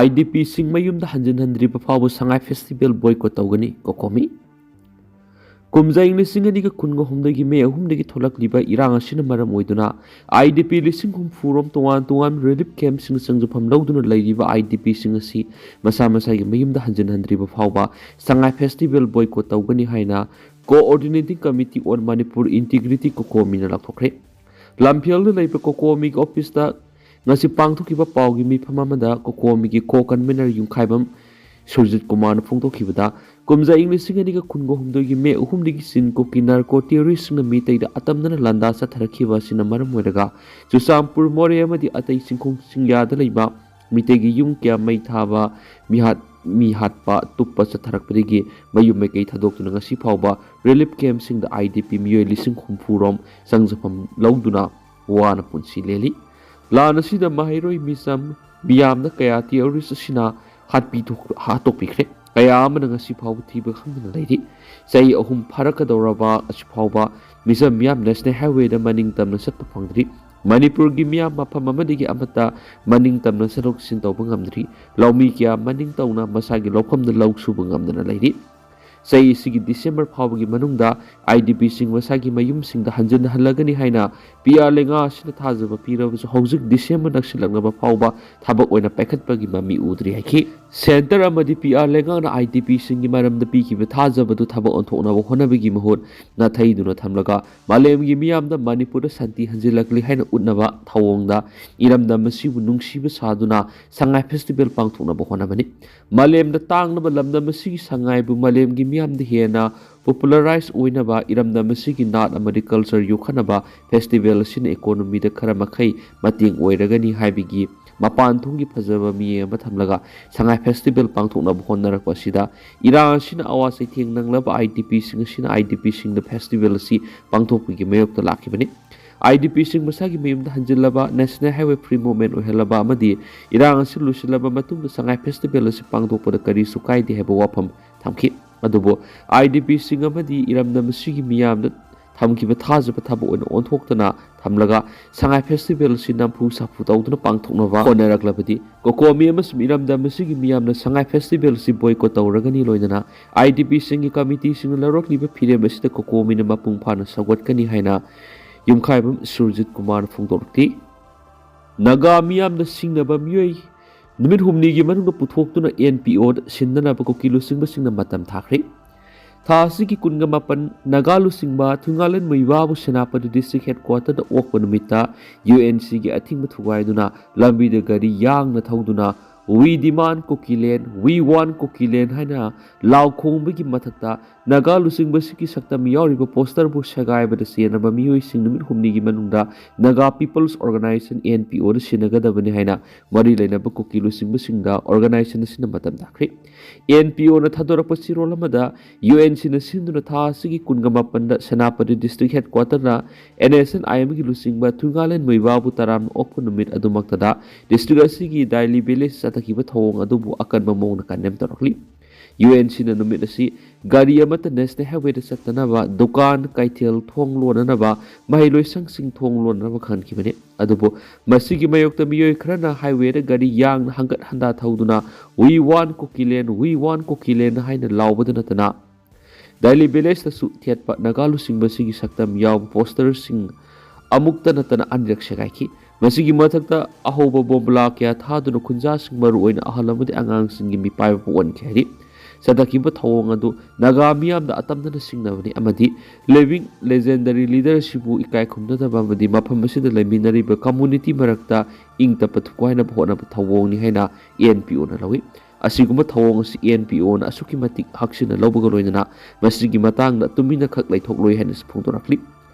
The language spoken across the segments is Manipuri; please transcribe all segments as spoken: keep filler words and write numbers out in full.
IDPꯁꯤꯡ ꯃꯌꯨꯝꯗ ꯍꯟꯖꯤꯟꯍꯟꯗ꯭ꯔꯤꯕ ꯐꯥꯎꯕ ꯁꯉꯥꯏ ꯐꯦꯁꯇꯤꯚꯦꯜ ꯕꯣꯏꯀꯣꯠ ꯇꯧꯒꯅꯤ, ꯀꯣꯀꯣꯃꯤ꯫ ꯀꯨꯝꯖꯥ ꯏꯪ ꯂꯤꯁꯤꯡ ꯑꯅꯤꯒ ꯀꯨꯟꯒ ꯍꯨꯝꯗꯣꯏꯒꯤ ꯃꯦ ꯑꯍꯨꯝꯗꯒꯤ ꯊꯣꯛꯂꯛꯂꯤꯕ ꯏꯔꯥꯡ ꯑꯁꯤꯅ ꯃꯔꯝ ꯑꯣꯏꯗꯨꯅ IDP ꯂꯤꯁꯤꯡ ꯍꯨꯝꯐꯨ ꯔꯣꯝ ꯇꯣꯉꯥꯟ ꯇꯣꯉꯥꯟꯕ ꯔꯤꯂꯤꯐ ꯀꯦꯝꯞꯁꯤꯡꯗ ꯆꯪꯖꯐꯝ ꯂꯧꯗꯨꯅ ꯂꯩꯔꯤꯕ IDPꯁꯤꯡ ꯑꯁꯤ ꯃꯁꯥ ꯃꯁꯥꯒꯤ ꯃꯌꯨꯝꯗ ꯍꯟꯖꯤꯟꯍꯟꯗ꯭ꯔꯤꯕ ꯐꯥꯎꯕ ꯁꯉꯥꯏ ꯐꯦꯁꯇꯤꯚꯦꯜ ꯕꯣꯏꯀꯣꯠ ꯇꯧꯒꯅꯤ ꯍꯥꯏꯅ Coordinating Committee on Manipur Integrity, ꯀꯣꯀꯣꯃꯤꯅ ꯂꯥꯎꯊꯣꯛꯈ꯭ꯔꯦ꯫ ꯂꯝꯐꯦꯜꯗ ꯂꯩꯕ ꯀꯣꯀꯣꯃꯤꯒꯤ ꯑꯣꯐꯤꯁꯇ ꯉꯁꯤ ꯄꯥꯡꯊꯣꯛꯈꯤꯕ ꯄꯥꯎꯒꯤ ꯃꯤꯐꯝ ꯑꯃꯗ ꯀꯣꯀꯣꯃꯤꯒꯤ ꯀꯣ ꯀꯟꯚꯤꯅꯔ ꯌꯨꯝꯈꯥꯏꯕꯝ ꯁꯨꯔꯖꯤꯠ ꯀꯨꯃꯥꯔꯅ ꯐꯣꯡꯗꯣꯛꯈꯤꯕꯗ, ꯀꯨꯝꯖꯥ ꯏꯪ ꯂꯤꯁꯤꯡ ꯑꯅꯤꯒ ꯀꯨꯟꯒ ꯍꯨꯝꯗꯣꯏꯒꯤ ꯃꯦ ꯑꯍꯨꯝꯗꯒꯤ ꯆꯤꯟ ꯀꯨꯀꯤ ꯅꯥꯔꯀꯣ ꯇꯦꯔꯣꯔꯤꯁꯁꯤꯡꯅ ꯃꯤꯇꯩꯗ ꯑꯇꯝꯅꯅ ꯂꯥꯟꯗꯥ ꯆꯠꯊꯔꯛꯈꯤꯕ ꯑꯁꯤꯅ ꯃꯔꯝ ꯑꯣꯏꯔꯒ, ꯆꯨꯔꯆꯥꯟꯄꯨꯔ, ꯃꯣꯔꯦ ꯑꯃꯗꯤ ꯑꯇꯩ ꯆꯤꯡꯈꯣꯡ ꯆꯤꯡꯌꯥꯗ ꯂꯩꯕ ꯃꯤꯇꯩꯒꯤ ꯌꯨꯝ ꯀꯌꯥ ꯃꯩ ꯊꯥꯕ, ꯃꯤꯍꯥꯠ, ꯃꯤ ꯍꯥꯠꯄ, ꯇꯨꯞꯄ ꯆꯠꯊꯔꯛꯄꯗꯒꯤ ꯃꯌꯨꯝ ꯃꯩꯀꯩ ꯊꯥꯗꯣꯛꯇꯨꯅ ꯉꯁꯤ ꯐꯥꯎꯕ ꯔꯤꯂꯤꯐ ꯀꯦꯝꯞꯁꯤꯡꯗ IDP ꯃꯤꯑꯣꯏ ꯂꯤꯁꯤꯡ ꯍꯨꯝꯐꯨ ꯔꯣꯝ ꯆꯪꯖꯐꯝ ꯂꯧꯗꯨꯅ ꯋꯥꯅ ꯄꯨꯟꯁꯤ ꯂꯦꯜꯂꯤ꯫ ꯂꯥꯟ ꯑꯁꯤꯗ ꯃꯍꯩꯔꯣꯏ ꯃꯤꯆꯝ ꯃꯤꯌꯥꯝꯗ ꯀꯌꯥ ꯇꯦꯔꯣꯔꯤꯁ ꯑꯁꯤꯅ ꯍꯥꯠꯄꯤ-, ꯍꯥꯠꯇꯣꯛꯄꯤꯈ꯭ꯔꯦ꯫ ꯀꯌꯥ ꯑꯃꯅ ꯉꯁꯤ ꯐꯥꯎꯕ ꯊꯤꯕ ꯈꯪꯗꯅ ꯂꯩꯔꯤ꯫ ꯆꯍꯤ ꯑꯍꯨꯝ ꯐꯥꯔꯛꯀꯗꯧꯔꯕ ꯑꯁꯤ ꯐꯥꯎꯕ ꯃꯤꯆꯝ ꯃꯤꯌꯥꯝ ꯅꯦꯁꯅꯦꯜ ꯍꯥꯏꯋꯦꯗ ꯃꯅꯤꯡ ꯇꯝꯅ ꯆꯠꯄ ꯐꯪꯗ꯭ꯔꯤ꯫ ꯃꯅꯤꯄꯨꯔꯒꯤ ꯃꯤꯌꯥꯝ ꯃꯐꯝ ꯑꯃꯗꯒꯤ ꯑꯃꯠꯇ ꯃꯅꯤꯡ ꯇꯝꯅ ꯆꯠꯊꯣꯛ ꯆꯠꯁꯤꯟ ꯇꯧꯕ ꯉꯝꯗ꯭ꯔꯤ꯫ ꯂꯧꯃꯤ ꯀꯌꯥ ꯃꯅꯤꯡ ꯇꯧꯅ ꯃꯁꯥꯒꯤ ꯂꯧꯐꯝꯗ ꯂꯧ ꯁꯨꯕ ꯉꯝꯗꯅ ꯂꯩꯔꯤ꯫ ꯆꯍꯤ ꯑꯁꯤꯒꯤ ꯗꯤꯁꯦꯝꯕꯔ ꯐꯥꯎꯕꯒꯤ ꯃꯅꯨꯡꯗ IDPꯁꯤꯡ ꯃꯁꯥꯒꯤ ꯃꯌꯨꯝꯁꯤꯡꯗ ꯍꯟꯖꯤꯟꯍꯜꯂꯒꯅꯤ ꯍꯥꯏꯅ PR ꯂꯩꯉꯥꯛ ꯑꯁꯤꯅ ꯊꯥꯖꯕ ꯄꯤꯔꯕꯁꯨ, ꯍꯧꯖꯤꯛ ꯗꯤꯁꯦꯝꯕꯔ ꯅꯛꯁꯤꯜꯂꯛꯂꯕ ꯐꯥꯎꯕ ꯊꯕꯛ ꯑꯣꯏꯅ ꯄꯥꯏꯈꯠꯄꯒꯤ ꯃꯃꯤ ꯎꯗ꯭ꯔꯤ ꯍꯥꯏꯈꯤ꯫ ꯁꯦꯟꯇꯔ ꯑꯃꯗꯤ PR ꯂꯩꯉꯥꯛꯅ IDPꯁꯤꯡꯒꯤ ꯃꯔꯝꯗ ꯄꯤꯈꯤꯕ ꯊꯥꯖꯕꯗꯨ ꯊꯕꯛ ꯑꯣꯟꯊꯣꯛꯅꯕ ꯍꯣꯠꯅꯕꯒꯤ ꯃꯍꯨꯠ ꯅꯥꯊꯩꯗꯨꯅ ꯊꯝꯂꯒ, ꯃꯥꯂꯦꯝꯒꯤ ꯃꯤꯌꯥꯝꯗ ꯃꯅꯤꯄꯨꯔꯗ ꯁꯥꯟꯇꯤ ꯍꯟꯖꯤꯜꯂꯛꯂꯤ ꯍꯥꯏꯅ ꯎꯠꯅꯕ ꯊꯧꯑꯣꯡꯗ ꯏꯔꯝꯗꯝ ꯑꯁꯤꯕꯨ ꯅꯨꯡꯁꯤꯕ ꯁꯥꯗꯨꯅ ꯁꯉꯥꯏ ꯐꯦꯁꯇꯤꯚꯦꯜ ꯄꯥꯡꯊꯣꯛꯅꯕ ꯍꯣꯠꯅꯕꯅꯤ꯫ ꯃꯥꯂꯦꯝꯗ ꯇꯥꯡꯂꯕ ꯂꯝꯗꯝ ꯑꯁꯤꯒꯤ ꯁꯉꯥꯏꯕꯨ ꯃꯥꯂꯦꯝꯒꯤ ꯃꯤꯌꯥꯝꯗ ꯍꯦꯟꯅ ꯄꯣꯄꯨꯂꯔꯥꯏꯖ ꯑꯣꯏꯅꯕ, ꯏꯔꯝꯗꯝ ꯑꯁꯤꯒꯤ ꯅꯥꯠ ꯑꯃꯗꯤ ꯀꯜꯆꯔ ꯌꯣꯛꯈꯠꯅꯕ ꯐꯦꯁꯇꯤꯚꯦꯜ ꯑꯁꯤꯅ ꯏꯀꯣꯅꯣꯃꯤꯗ ꯈꯔ ꯃꯈꯩ ꯃꯇꯦꯡ ꯑꯣꯏꯔꯒꯅꯤ ꯍꯥꯏꯕꯒꯤ ꯃꯄꯥꯟ ꯊꯣꯡꯒꯤ ꯐꯖꯕ ꯃꯤꯠꯌꯦꯡ ꯑꯃ ꯊꯝꯂꯒ ꯁꯉꯥꯏ ꯐꯦꯁꯇꯤꯚꯦꯜ ꯄꯥꯡꯊꯣꯛꯅꯕ ꯍꯣꯠꯅꯔꯛꯄ ꯑꯁꯤꯗ, ꯏꯔꯥꯡ ꯑꯁꯤꯅ ꯑꯋꯥ ꯆꯩꯊꯦꯡ ꯅꯪꯂꯕ IDPꯁꯤꯡ ꯑꯁꯤꯅ IDPꯁꯤꯡꯗ ꯐꯦꯁꯇꯤꯚꯦꯜ ꯑꯁꯤ ꯄꯥꯡꯊꯣꯛꯄꯒꯤ ꯃꯥꯌꯣꯛꯇ ꯂꯥꯛꯈꯤꯕꯅꯤ꯫ IDPꯁꯤꯡ ꯃꯁꯥꯒꯤ ꯃꯌꯨꯝꯗ ꯍꯟꯖꯤꯜꯂꯕ, ꯅꯦꯁꯅꯦꯜ ꯍꯥꯏꯋꯦ ꯐ꯭ꯔꯤ ꯃꯨꯚꯃꯦꯟ ꯑꯣꯏꯍꯜꯂꯕ ꯑꯃꯗꯤ ꯏꯔꯥꯡ ꯑꯁꯤ ꯂꯣꯏꯁꯤꯜꯂꯕ ꯃꯇꯨꯡꯗ ꯁꯉꯥꯏ ꯐꯦꯁꯇꯤꯚꯦꯜ ꯑꯁꯤ ꯄꯥꯡꯊꯣꯛꯄꯗ ꯀꯔꯤꯁꯨ ꯀꯥꯏꯗꯦ ꯍꯥꯏꯕ ꯋꯥꯐꯝ ꯊꯝꯈꯤ꯫ ꯑꯗꯨꯕꯨ IDPꯁꯤꯡ ꯑꯃꯗꯤ ꯏꯔꯝꯗꯝ ꯑꯁꯤꯒꯤ ꯃꯤꯌꯥꯝꯗ ꯊꯝꯈꯤꯕ ꯊꯥꯖꯕ ꯊꯕꯛ ꯑꯣꯏꯅ ꯑꯣꯟꯊꯣꯛꯇꯅ ꯊꯝꯂꯒ ꯁꯉꯥꯏ ꯐꯦꯁꯇꯤꯚꯦꯜ ꯑꯁꯤ ꯅꯝꯐꯨ ꯁꯥꯐꯨ ꯇꯧꯗꯨꯅ ꯄꯥꯡꯊꯣꯛꯅꯕ ꯍꯣꯠꯅꯔꯛꯂꯕꯗꯤ ꯀꯣꯀꯣꯃꯤ ꯑꯃꯁꯨꯡ ꯏꯔꯝꯗꯝ ꯑꯁꯤꯒꯤ ꯃꯤꯌꯥꯝꯅ ꯁꯉꯥꯏ ꯐꯦꯁꯇꯤꯚꯦꯜ ꯑꯁꯤ ꯕꯣꯏꯀꯣꯠ ꯇꯧꯔꯒꯅꯤ꯫ ꯂꯣꯏꯅꯅ IDPꯁꯤꯡꯒꯤ ꯀꯃꯤꯇꯤꯁꯤꯡꯅ ꯂꯧꯔꯛꯂꯤꯕ ꯐꯤꯔꯦꯞ ꯑꯁꯤꯗ ꯀꯣꯀꯣꯃꯤꯅ ꯃꯄꯨꯡ ꯐꯥꯅ ꯁꯧꯒꯠꯀꯅꯤ ꯍꯥꯏꯅ ꯌꯨꯝꯈꯥꯏꯕꯝ ꯁꯨꯔꯖꯤꯠ ꯀꯨꯃꯥꯔꯅ ꯐꯣꯡꯗꯣꯔꯛꯂꯤ꯫ ꯅꯥꯒꯥ ꯃꯤꯌꯥꯝꯅ ꯁꯤꯡꯅꯕ ꯃꯤꯑꯣꯏ ꯅꯨꯃꯤꯠ ꯍꯨꯝꯅꯤꯒꯤ ꯃꯅꯨꯡꯗ ꯄꯨꯊꯣꯛꯇꯨꯅ NPOꯗ ꯁꯤꯟꯅꯅꯕ ꯀꯨꯀꯤ ꯂꯨꯆꯤꯡꯕꯁꯤꯡꯅ ꯃꯇꯝ ꯊꯥꯈ꯭ꯔꯦ꯫ ꯊꯥ ꯑꯁꯤꯒꯤ ꯀꯨꯟꯒ ꯃꯥꯄꯟ ꯅꯥꯒꯥ ꯂꯨꯆꯤꯡꯕ ꯊꯨꯡꯒꯥꯂꯦꯟ ꯃꯨꯏꯕꯥꯕꯨ ꯁꯦꯅꯥꯄꯇꯤ ꯗꯤꯁꯇ꯭ꯔꯤꯛ ꯍꯦꯗꯀ꯭ꯋꯥꯇꯔꯗ ꯑꯣꯛꯄ ꯅꯨꯃꯤꯠꯇ UNCꯒꯤ ꯑꯊꯤꯡꯕ ꯊꯨꯒꯥꯏꯗꯨꯅ ꯂꯝꯕꯤꯗ ꯒꯥꯔꯤ ꯌꯥꯡꯅ ꯊꯧꯗꯨꯅ "We demand Kukiland, we want Kukiland" ꯍꯥꯏꯅ ꯂꯥꯎ ꯈꯣꯡꯕꯒꯤ ꯃꯊꯛꯇ ꯅꯥꯒꯥ ꯂꯨꯆꯤꯡꯕꯁꯤꯒꯤ ꯁꯛꯇꯝ ꯌꯥꯎꯔꯤꯕ ꯄꯣꯁꯇꯔꯕꯨ ꯁꯦꯒꯥꯏꯕꯗ ꯆꯦꯟꯅꯕ ꯃꯤꯑꯣꯏꯁꯤꯡ ꯅꯨꯃꯤꯠ ꯍꯨꯝꯅꯤꯒꯤ ꯃꯅꯨꯡꯗ Naga People's Organisation, NPOꯗ ꯁꯤꯟꯅꯒꯗꯕꯅꯤ ꯍꯥꯏꯅ ꯃꯔꯤ ꯂꯩꯅꯕ ꯀꯨꯀꯤ ꯂꯨꯆꯤꯡꯕꯁꯤꯡꯗ organization ꯑꯁꯤꯅ ꯃꯇꯝ ꯊꯥꯈ꯭ꯔꯦ꯫ NPOꯅ ꯊꯥꯗꯣꯔꯛꯄ ꯆꯦꯔꯣꯜ ꯑꯃꯗ UNCꯅ ꯁꯤꯟꯗꯨꯅ ꯊꯥ ꯑꯁꯤꯒꯤ ꯀꯨꯟꯒ ꯃꯥꯄꯟꯗ ꯁꯦꯅꯥꯄꯇꯤ ꯗꯤꯁꯇ꯭ꯔꯤꯛ ꯍꯦꯗꯀ꯭ꯋꯥꯇꯔꯗ NSNIMꯒꯤ ꯂꯨꯆꯤꯡꯕ ꯊꯨꯡꯒꯥꯂꯦꯟ ꯃꯨꯏꯕꯥꯕꯨ ꯇꯔꯥꯝꯅ ꯑꯣꯛꯄ ꯅꯨꯃꯤꯠ ꯑꯗꯨꯃꯛꯇꯗ ꯗꯤꯁꯇ꯭ꯔꯤꯛ ꯑꯁꯤꯒꯤ ꯗꯥꯏꯂꯤ ꯚꯤꯂꯦꯖ ꯆꯠꯊꯈꯤꯕ ꯊꯧꯑꯣꯡ ꯑꯗꯨꯕꯨ ꯑꯀꯟꯕ ꯃꯑꯣꯡꯗ condemn ꯇꯧꯔꯛꯂꯤ꯫ UNCꯅ ꯅꯨꯃꯤꯠ ꯑꯁꯤ ꯒꯥꯔꯤ ꯑꯃꯠꯇ national highwayꯗ ꯆꯠꯇꯅꯕ, ꯗꯨꯀꯥꯟ, ꯀꯩꯊꯦꯜ ꯊꯣꯡ ꯂꯣꯟꯅꯅꯕ, ꯃꯍꯩ ꯂꯣꯏꯁꯪꯁꯤꯡ ꯊꯣꯡ ꯂꯣꯟꯅꯅꯕ ꯈꯪꯍꯟꯈꯤꯕꯅꯤ꯫ ꯑꯗꯨꯕꯨ ꯃꯁꯤꯒꯤ ꯃꯥꯌꯣꯛꯇ ꯃꯤꯑꯣꯏ ꯈꯔꯅ highwayꯗ ꯒꯥꯔꯤ ꯌꯥꯡꯅ ꯍꯪꯒꯠ ꯍꯟꯗꯥ ꯊꯧꯗꯨꯅ "We want Kukiland, we want Kukiland" ꯍꯥꯏꯅ ꯂꯥꯎꯕꯗ ꯅꯠꯇꯅ ꯗꯥꯏꯂꯤ ꯚꯤꯂꯦꯖꯇꯁꯨ ꯊꯦꯠꯄ ꯅꯥꯒꯥ ꯂꯨꯆꯤꯡꯕꯁꯤꯒꯤ ꯁꯛꯇꯝ ꯌꯥꯎꯕ ꯄꯣꯁꯇꯔꯁꯤꯡ ꯑꯃꯨꯛꯇ ꯅꯠꯇꯅ ꯑꯅꯤꯔꯛ ꯁꯦꯒꯥꯏꯈꯤ꯫ ꯃꯁꯤꯒꯤ ꯃꯊꯛꯇ ꯑꯍꯧꯕ ꯕꯣꯝꯕꯂꯥ ꯀꯌꯥ ꯊꯥꯗꯨꯅ ꯈꯨꯟꯖꯥꯁꯤꯡ, ꯃꯔꯨꯑꯣꯏꯅ ꯑꯍꯜ ꯑꯃꯗꯤ ꯑꯉꯥꯡꯁꯤꯡꯒꯤ ꯃꯤꯄꯥꯏꯕ ꯄꯣꯛꯍꯟꯈꯤ ꯍꯥꯏꯔꯤ꯫ ꯆꯠꯊꯈꯤꯕ ꯊꯧꯑꯣꯡ ꯑꯗꯨ ꯅꯥꯒꯥ ꯃꯤꯌꯥꯝꯗ ꯑꯇꯝꯅꯅ ꯁꯤꯡꯅꯕꯅꯤ ꯑꯃꯗꯤ living legendary leader ꯑꯁꯤꯕꯨ ꯏꯀꯥꯏ ꯈꯨꯝꯅꯗꯕ ꯑꯃꯗꯤ ꯃꯐꯝ ꯑꯁꯤꯗ ꯂꯩꯃꯤꯟꯅꯔꯤꯕ community ꯃꯔꯛꯇ ꯏꯪ ꯇꯞꯄ ꯊꯨꯒꯥꯏꯅꯕ ꯍꯣꯠꯅꯕ ꯊꯧꯑꯣꯡꯅꯤ ꯍꯥꯏꯅ NPOꯅ ꯂꯧꯏ꯫ ꯑꯁꯤꯒꯨꯝꯕ ꯊꯧꯑꯣꯡ ꯑꯁꯤ NPOꯅ ꯑꯁꯨꯛꯀꯤ ꯃꯇꯤꯛ ꯍꯛꯁꯤꯟꯅ ꯂꯧꯕꯒ ꯂꯣꯏꯅꯅ ꯃꯁꯤꯒꯤ ꯃꯇꯥꯡꯗ ꯇꯨꯃꯤꯟꯅꯈꯛ ꯂꯩꯊꯣꯛꯂꯣꯏ ꯍꯥꯏꯅꯁꯨ ꯐꯣꯡꯗꯣꯔꯛꯂꯤ꯫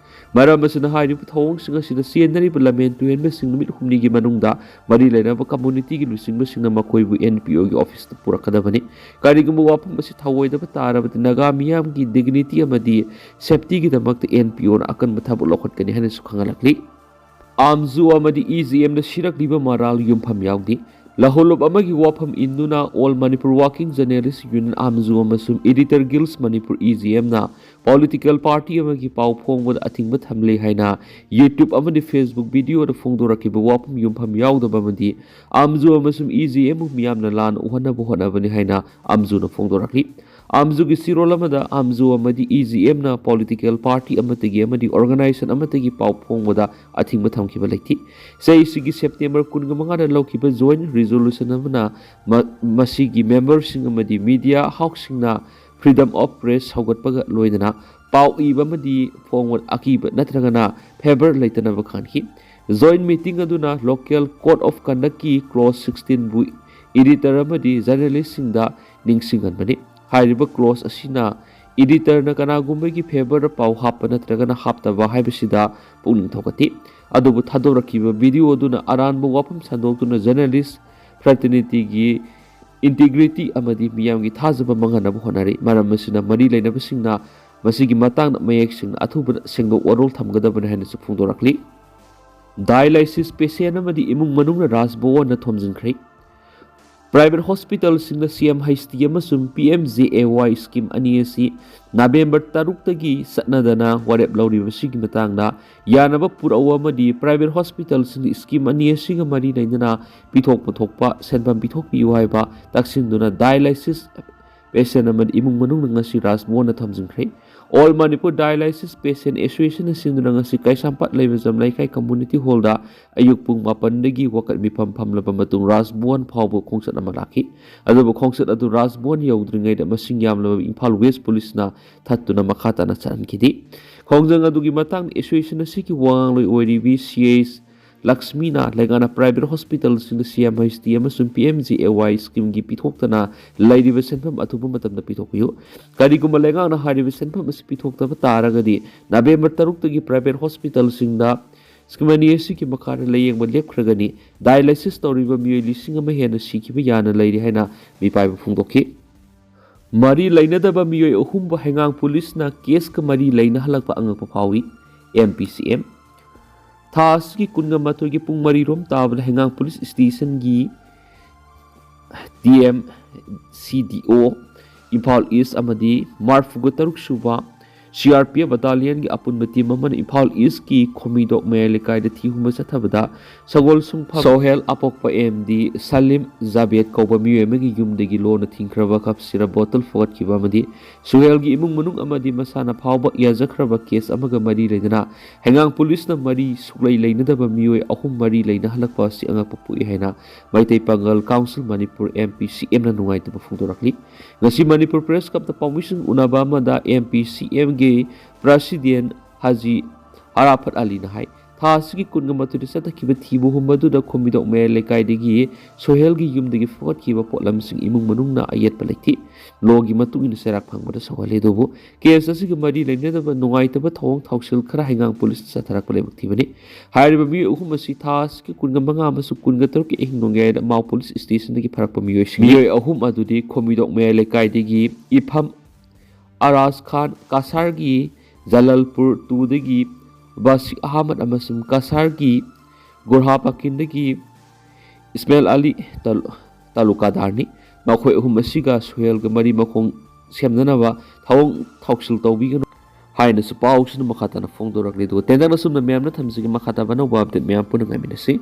ꯃꯔꯝ ꯑꯁꯤꯅ ꯍꯥꯏꯔꯤꯕ ꯊꯧꯑꯣꯡꯁꯤꯡ ꯑꯁꯤꯗ ꯆꯦꯟꯅꯔꯤꯕ ꯂꯝꯍꯦꯟ ꯇꯨꯍꯦꯟꯕꯁꯤꯡ ꯅꯨꯃꯤꯠ ꯍꯨꯝꯅꯤꯒꯤ ꯃꯅꯨꯡꯗ ꯃꯔꯤ ꯂꯩꯅꯕ communityꯒꯤ ꯂꯨꯆꯤꯡꯕꯁꯤꯡꯅ ꯃꯈꯣꯏꯕꯨ NPOꯒꯤ officeꯇ ꯄꯨꯔꯛꯀꯗꯕꯅꯤ꯫ ꯀꯔꯤꯒꯨꯝꯕ ꯋꯥꯐꯝ ꯑꯁꯤ ꯊꯧꯑꯣꯏꯗꯕ ꯇꯥꯔꯕꯗꯤ ꯅꯥꯒꯥ ꯃꯤꯌꯥꯝꯒꯤ dignity ꯑꯃꯗꯤ safetyꯒꯤꯗꯃꯛꯇ NPOꯅ ꯑꯀꯟꯕ ꯊꯕꯛ ꯂꯧꯈꯠꯀꯅꯤ ꯍꯥꯏꯅꯁꯨ ꯈꯪꯍꯜꯂꯛꯂꯤ꯫ ꯑꯥꯝꯖꯨ ꯑꯃꯗꯤ EGMꯗ ꯁꯤꯔꯛꯂꯤꯕ ꯃꯔꯥꯜ ꯌꯨꯝꯐꯝ ꯌꯥꯎꯗꯦ꯫ ꯂꯍꯧꯂꯨꯞ ꯑꯃꯒꯤ ꯋꯥꯐꯝ ꯏꯟꯗꯨꯅ All Manipur Working Journalist Union, ꯑꯥꯝꯖꯨ ꯑꯃꯁꯨꯡ Editor Guilds Manipur, E J M ꯅ political party ꯑꯃꯒꯤ ꯄꯥꯎ ꯐꯣꯡꯕꯗ ꯑꯊꯤꯡꯕ ꯊꯝꯂꯦ ꯍꯥꯏꯅ YouTube ꯑꯃꯗꯤ Facebook video ꯗ ꯐꯣꯡꯗꯣꯔꯛꯈꯤꯕ ꯋꯥꯐꯝ ꯌꯨꯝꯐꯝ ꯌꯥꯎꯗꯕ ꯑꯃꯗꯤ ꯑꯥꯝꯖꯨ ꯑꯃꯁꯨꯡ E J M ꯕꯨ ꯃꯤꯌꯥꯝꯅ ꯂꯥꯟꯅ ꯎꯍꯟꯅꯕ ꯍꯣꯠꯅꯕꯅꯤ ꯍꯥꯏꯅ ꯑꯥꯝꯖꯨꯅ ꯐꯣꯡꯗꯣꯔꯛꯂꯤ꯫ ꯑꯥꯝꯖꯨꯒꯤ ꯆꯦꯔꯣꯜ ꯑꯃꯗ ꯑꯥꯝꯖꯨ ꯑꯃꯗꯤ E J M ꯅ political party ꯑꯃꯠꯇꯒꯤ ꯑꯃꯗꯤ organization ꯑꯃꯠꯇꯒꯤ ꯄꯥꯎ ꯐꯣꯡꯕꯗ ꯑꯊꯤꯡꯕ ꯊꯝꯈꯤꯕ ꯂꯩꯇꯦ꯫ ꯆꯍꯤꯁꯤꯒꯤ September ꯀꯨꯟꯃꯉꯥꯗ ꯂꯧꯈꯤꯕ joint resolution ꯑꯃꯅ ꯃ-, ꯃꯁꯤꯒꯤ member ꯁꯤꯡ ꯑꯃꯗꯤ media ꯍꯥꯎꯁꯁꯤꯡꯅ freedom of press ꯁꯧꯒꯠꯄꯒ ꯂꯣꯏꯅꯅ ꯄꯥꯎ ꯏꯕ ꯑꯃꯗꯤ ꯐꯣꯡꯕ ꯑꯀꯤꯕ ꯅꯠꯇ꯭ꯔꯒꯅ favor ꯂꯩꯇꯅꯕ ꯈꯟꯈꯤ꯫ Joint meeting ꯑꯗꯨꯅ local code of conduct ꯀꯤ clause sixteen ꯕꯨ editor ꯑꯃꯗꯤ journalist ꯁꯤꯡꯗ ꯅꯤꯡꯁꯤꯡꯍꯟꯕꯅꯤ꯫ ꯍꯥꯏꯔꯤꯕ clause ꯑꯁꯤꯅ editor ꯅ ꯀꯅꯥꯒꯨꯝꯕꯒꯤ favor ꯗ ꯄꯥꯎ ꯍꯥꯞꯄ ꯅꯠꯇ꯭ꯔꯒꯅ ꯍꯥꯞꯇꯕ ꯍꯥꯏꯕꯁꯤꯗ ꯄꯨꯛꯅꯤꯡ ꯊꯧꯒꯠꯇꯦ꯫ ꯑꯗꯨꯕꯨ ꯊꯥꯗꯣꯔꯛꯈꯤꯕ video ꯑꯗꯨꯅ ꯑꯔꯥꯟꯕ ꯋꯥꯐꯝ ꯁꯟꯗꯣꯛꯇꯨꯅ journalist fraternity ꯒꯤ integrity ꯑꯃꯗꯤ ꯃꯤꯌꯥꯝꯒꯤ ꯊꯥꯖꯕ ꯃꯥꯡꯍꯟꯅꯕ ꯍꯣꯠꯅꯔꯤ꯫ ꯃꯔꯝ ꯑꯁꯤꯅ ꯃꯔꯤ ꯂꯩꯅꯕꯁꯤꯡꯅ ꯃꯁꯤꯒꯤ ꯃꯇꯥꯡꯗ ꯃꯌꯦꯛ ꯁꯦꯡꯅ ꯑꯊꯨꯕꯗ ꯁꯦꯡꯗꯣꯛ ꯋꯥꯔꯣꯜ ꯊꯝꯒꯗꯕꯅꯤ ꯍꯥꯏꯅꯁꯨ ꯐꯣꯡꯗꯣꯔꯛꯂꯤ꯫ Dialysis patient ꯑꯃꯗꯤ ꯏꯃꯨꯡ ꯃꯅꯨꯡꯅ ꯔꯥꯖ ꯚꯋꯟꯗ ꯊꯣꯝꯖꯤꯟꯈ꯭ꯔꯦ꯫ Private hospital ꯁꯤꯡꯅ C M H T ꯑꯃꯁꯨꯡ P M J A Y scheme ꯑꯅꯤ ꯑꯁꯤ November ꯇꯔꯨꯛꯇꯒꯤ ꯆꯠꯅꯗꯅ ꯋꯥꯔꯦꯞ ꯂꯧꯔꯤꯕꯁꯤꯒꯤ ꯃꯇꯥꯡꯗ ꯌꯥꯅꯕ ꯄꯨꯔꯛꯎ ꯑꯃꯗꯤ private hospital ꯁꯤꯡꯅ scheme ꯑꯅꯤ ꯑꯁꯤꯒ ꯃꯔꯤ ꯂꯩꯅꯅ ꯄꯤꯊꯣꯛꯄ ꯊꯣꯛꯄ ꯁꯦꯟꯐꯝ ꯄꯤꯊꯣꯛꯄꯤꯌꯨ ꯍꯥꯏꯕ ꯇꯛꯁꯤꯟꯗꯨꯅ dialysis patient ꯑꯃꯗꯤ ꯏꯃꯨꯡ ꯃꯅꯨꯡꯅ ꯉꯁꯤ ꯔꯥꯖ ꯚꯋꯟꯗ ꯊꯣꯝꯖꯤꯟꯈ꯭ꯔꯦ꯫ All Manipur Dialysis Patient Association ꯅ ꯁꯤꯟꯗꯨꯅ ꯉꯁꯤ ꯀꯩꯁꯥꯝꯄꯥꯠ ꯂꯩꯃꯖꯝ ꯂꯩꯀꯥꯏ community hall ꯗ ꯑꯌꯨꯛ ꯄꯨꯡ ꯃꯥꯄꯟꯗꯒꯤ ꯋꯥꯀꯠ ꯃꯤꯐꯝ ꯐꯝꯂꯕ ꯃꯇꯨꯡ ꯔꯥꯖ ꯚꯋꯟ ꯐꯥꯎꯕ ꯈꯣꯡꯆꯠ ꯑꯃ ꯂꯥꯛꯈꯤ꯫ ꯑꯗꯨꯕꯨ ꯈꯣꯡꯆꯠ ꯑꯗꯨ ꯔꯥꯖ ꯚꯋꯟ ꯌꯧꯗ꯭ꯔꯤꯉꯩꯗ ꯃꯁꯤꯡ ꯌꯥꯝꯂꯕ ꯏꯝꯐꯥꯜ West Police ꯅ ꯊꯠꯇꯨꯅ ꯃꯈꯥ ꯇꯥꯅ ꯆꯠꯍꯟꯈꯤꯗꯦ꯫ ꯈꯣꯡꯖꯪ ꯑꯗꯨꯒꯤ ꯃꯇꯥꯡꯗ association ꯑꯁꯤꯒꯤ ꯋꯥꯉꯥꯡꯂꯣꯏ ꯑꯣꯏꯔꯤꯕꯤ C H ꯂꯛꯁꯃꯤꯅ ꯂꯩꯉꯥꯛꯅ private hospital ꯁꯤꯡꯗ C M H T ꯑꯃꯁꯨꯡ P M J A Y scheme ꯒꯤ ꯄꯤꯊꯣꯛꯇꯅ ꯂꯩꯔꯤꯕ ꯁꯦꯟꯐꯝ ꯑꯊꯨꯕ ꯃꯇꯝꯗ ꯄꯤꯊꯣꯛꯄꯤꯌꯨ꯫ ꯀꯔꯤꯒꯨꯝꯕ ꯂꯩꯉꯥꯛꯅ ꯍꯥꯏꯔꯤꯕ ꯁꯦꯟꯐꯝ ꯑꯁꯤ ꯄꯤꯊꯣꯛꯇꯕ ꯇꯥꯔꯒꯗꯤ November ꯇꯔꯨꯛꯇꯒꯤ private hospital ꯁꯤꯡꯗ scheme ꯑꯅꯤ ꯑꯁꯤꯒꯤ ꯃꯈꯥꯗ ꯂꯥꯌꯦꯡꯕ ꯂꯦꯞꯈ꯭ꯔꯒꯅꯤ꯫ Dialysis ꯇꯧꯔꯤꯕ ꯃꯤꯑꯣꯏ ꯂꯤꯁꯤꯡ ꯑꯃ ꯍꯦꯟꯅ ꯁꯤꯈꯤꯕ ꯌꯥꯅ ꯂꯩꯔꯤ ꯍꯥꯏꯅ ꯃꯤꯄꯥꯏꯕ ꯐꯣꯡꯗꯣꯛꯈꯤ꯫ ꯃꯔꯤ ꯂꯩꯅꯗꯕ ꯃꯤꯑꯣꯏ ꯑꯍꯨꯝꯕꯨ ꯍꯩꯉꯥꯡ police ꯅ case ꯀ ꯃꯔꯤ ꯂꯩꯅꯍꯜꯂꯛꯄ ꯑꯉꯛꯄ ꯐꯥꯎꯏ꯫ M P C M꯫ ꯊꯥ ꯑꯁꯤꯒꯤ ꯀꯨꯟꯒ ꯃꯥꯊꯣꯏꯒꯤ ꯄꯨꯡ ꯃꯔꯤ ꯔꯣꯝ ꯇꯥꯕꯗ ꯍꯩꯉꯥꯡ police station ꯒꯤ ꯇꯤ ꯑꯦꯝ ꯁꯤ ꯗꯤ ꯑꯣ ꯏꯝꯐꯥꯜ ꯏꯁ ꯑꯃꯗꯤ ꯃꯔꯐꯨꯒ ꯇꯔꯨꯛ ꯁꯨꯕ ꯁꯤ ꯑꯥꯔ ꯄꯤ ꯑꯦꯐ ꯕꯠꯇꯥꯂꯤꯌꯟꯒꯤ ꯑꯄꯨꯟꯕ ꯇꯤꯝ ꯑꯃꯅ ꯏꯝꯐꯥꯜ ꯏꯁꯀꯤ ꯈꯣꯃꯤꯗꯣꯛ ꯃꯌꯥꯏ ꯂꯩꯀꯥꯏꯗ ꯊꯤ ꯍꯨꯝꯕ ꯆꯠꯊꯕꯗ ꯁꯒꯣꯜ ꯁꯨꯡꯐꯝ ꯁꯣꯍꯦꯜ ꯑꯄꯣꯛꯄ ꯑꯦꯝ ꯗꯤ ꯁꯂꯤꯝ ꯖꯥꯕꯦꯗ ꯀꯧꯕ ꯃꯤꯑꯣꯏ ꯑꯃꯒꯤ ꯌꯨꯝꯗꯒꯤ ꯂꯣꯟꯅ ꯊꯤꯡꯈ꯭ꯔꯕ ꯀꯞ ꯁꯤꯔꯞ ꯕꯣꯇꯜ ꯐꯥꯒꯠꯈꯤꯕ ꯑꯃꯗꯤ ꯁꯣꯍꯦꯜꯒꯤ ꯏꯃꯨꯡ ꯃꯅꯨꯡ ꯑꯃꯗꯤ ꯃꯁꯥꯅ ꯐꯥꯎꯕ ꯌꯥꯖꯈ꯭ꯔꯕ ꯀꯦꯁ ꯑꯃꯒ ꯃꯔꯤ ꯂꯩꯅꯅ ꯍꯩꯉꯥꯡ ꯄꯨꯂꯤꯁꯅ ꯃꯔꯤ ꯁꯨꯛꯂꯩ ꯂꯩꯅꯗꯕ ꯃꯤꯑꯣꯏ ꯑꯍꯨꯝ ꯃꯔꯤ ꯂꯩꯅꯍꯜꯂꯛꯄ ꯑꯁꯤ ꯑꯉꯛꯄ ꯄꯣꯛꯏ ꯍꯥꯏꯅ ꯃꯩꯇꯩ ꯄꯥꯉꯜ ꯀꯥꯎꯟꯁꯤꯜ ꯃꯅꯤꯄꯨꯔ, ꯑꯦꯝ ꯄꯤ ꯁꯤ ꯑꯦꯝꯅ ꯅꯨꯡꯉꯥꯏꯇꯕ ꯐꯣꯡꯗꯣꯔꯛꯂꯤ꯫ ꯉꯁꯤ ꯃꯅꯤꯄꯨꯔ ꯄ꯭ꯔꯦꯁ ꯀ꯭ꯂꯕꯇ ꯄꯥꯎꯃꯤꯁꯤꯡ ꯎꯅꯕ ꯑꯃꯗ ꯑꯦꯝ ꯄꯤ ꯁꯤ ꯑꯦꯝꯒꯤ ꯄ꯭ꯔꯁꯤꯗꯦꯟ ꯍꯥꯖꯤ ꯑꯔꯥꯐꯠ ꯑꯂꯤꯅ ꯍꯥꯏ, ꯊꯥ ꯑꯁꯤꯒꯤ ꯀꯨꯟꯒ ꯃꯥꯊꯣꯏꯗ ꯆꯠꯊꯈꯤꯕ ꯊꯤꯕ ꯍꯨꯝꯕꯗꯨꯗ ꯈꯣꯝꯕꯤꯗꯣꯛ ꯃꯌꯥꯏ ꯂꯩꯀꯥꯏꯗꯒꯤ ꯁꯣꯍꯦꯜꯒꯤ ꯌꯨꯝꯗꯒꯤ ꯐꯨꯒꯠꯈꯤꯕ ꯄꯣꯠꯂꯝꯁꯤꯡ ꯏꯃꯨꯡ ꯃꯅꯨꯡꯅ ꯑꯌꯦꯠꯄ ꯂꯩꯇꯦ꯫ ꯂꯣꯒꯤ ꯃꯇꯨꯡ ꯏꯟꯅ ꯆꯩꯔꯥꯛ ꯐꯪꯕꯗ ꯁꯧꯍꯜꯂꯤ, ꯑꯗꯨꯕꯨ ꯀꯦꯁ ꯑꯁꯤꯒ ꯃꯔꯤ ꯂꯩꯅꯗꯕ ꯅꯨꯡꯉꯥꯏꯇꯕ ꯊꯧꯑꯣꯡ ꯊꯧꯁꯤꯜ ꯈꯔ ꯍꯩꯉꯥꯡ ꯄꯨꯂꯤꯁꯅ ꯆꯠꯊꯔꯛꯄ ꯂꯥꯏꯕꯛ ꯊꯤꯕꯅꯤ꯫ ꯍꯥꯏꯔꯤꯕ ꯃꯤꯑꯣꯏ ꯑꯍꯨꯝ ꯑꯁꯤ ꯊꯥ ꯑꯁꯤꯒꯤ ꯀꯨꯟꯒ ꯃꯉꯥ ꯑꯃꯁꯨꯡ ꯀꯨꯟꯒ ꯇꯔꯨꯛꯀꯤ ꯑꯍꯤꯡ ꯅꯣꯡꯌꯥꯏꯗ ꯃꯥꯎ ꯄꯨꯂꯤꯁ ꯁ꯭ꯇꯦꯁꯟꯗꯒꯤ ꯐꯔꯛꯄ ꯃꯤꯑꯣꯏꯁꯤꯡ꯫ ꯃꯤꯑꯣꯏ ꯑꯍꯨꯝ ꯑꯗꯨꯗꯤ ꯈꯣꯝꯕꯤꯗꯣꯛ ꯃꯌꯥꯏ ꯂꯩꯀꯥꯏꯗꯒꯤ ꯏꯐꯝ ꯑꯔꯥꯖ ꯈꯥꯟ, ꯀꯁꯥꯔꯒꯤ ꯖꯂꯜꯄꯨꯔ ꯇꯨꯗꯒꯤ ꯕꯥꯁꯤꯛ ꯑꯍꯃꯗ ꯑꯃꯁꯨꯡ ꯀꯁꯥꯔꯒꯤ ꯒꯣꯔꯍꯥ ꯄꯥꯀꯤꯟꯗꯒꯤ ꯏꯁꯃꯦꯜ ꯑꯂꯤ ꯇꯥꯂꯨ-, ꯇꯥꯂꯨꯀꯥꯗꯥꯔꯅꯤ꯫ ꯃꯈꯣꯏ ꯑꯍꯨꯝ ꯑꯁꯤꯒ ꯁꯣꯍꯦꯜꯒ ꯃꯔꯤ ꯃꯈꯣꯡ ꯁꯦꯝꯅꯅꯕ ꯊꯧꯑꯣꯡ ꯊꯧꯁꯤꯜ ꯇꯧꯕꯤꯒꯅꯨ ꯍꯥꯏꯅꯁꯨ ꯄꯥꯎꯁꯤꯅ ꯃꯈꯥ ꯇꯥꯅ ꯐꯣꯡꯗꯣꯔꯛꯂꯤ꯫ ꯑꯗꯨꯒ ꯇꯦꯟꯇꯛꯅ ꯁꯨꯝꯅ ꯃꯌꯥꯝꯅ ꯊꯝꯖꯒꯦ, ꯃꯈꯥ ꯇꯥꯕ ꯑꯅꯧꯕ ꯑꯞꯗꯦꯠ ꯃꯌꯥꯝ ꯄꯨꯟꯅ ꯉꯥꯏꯃꯤꯟꯅꯁꯤ꯫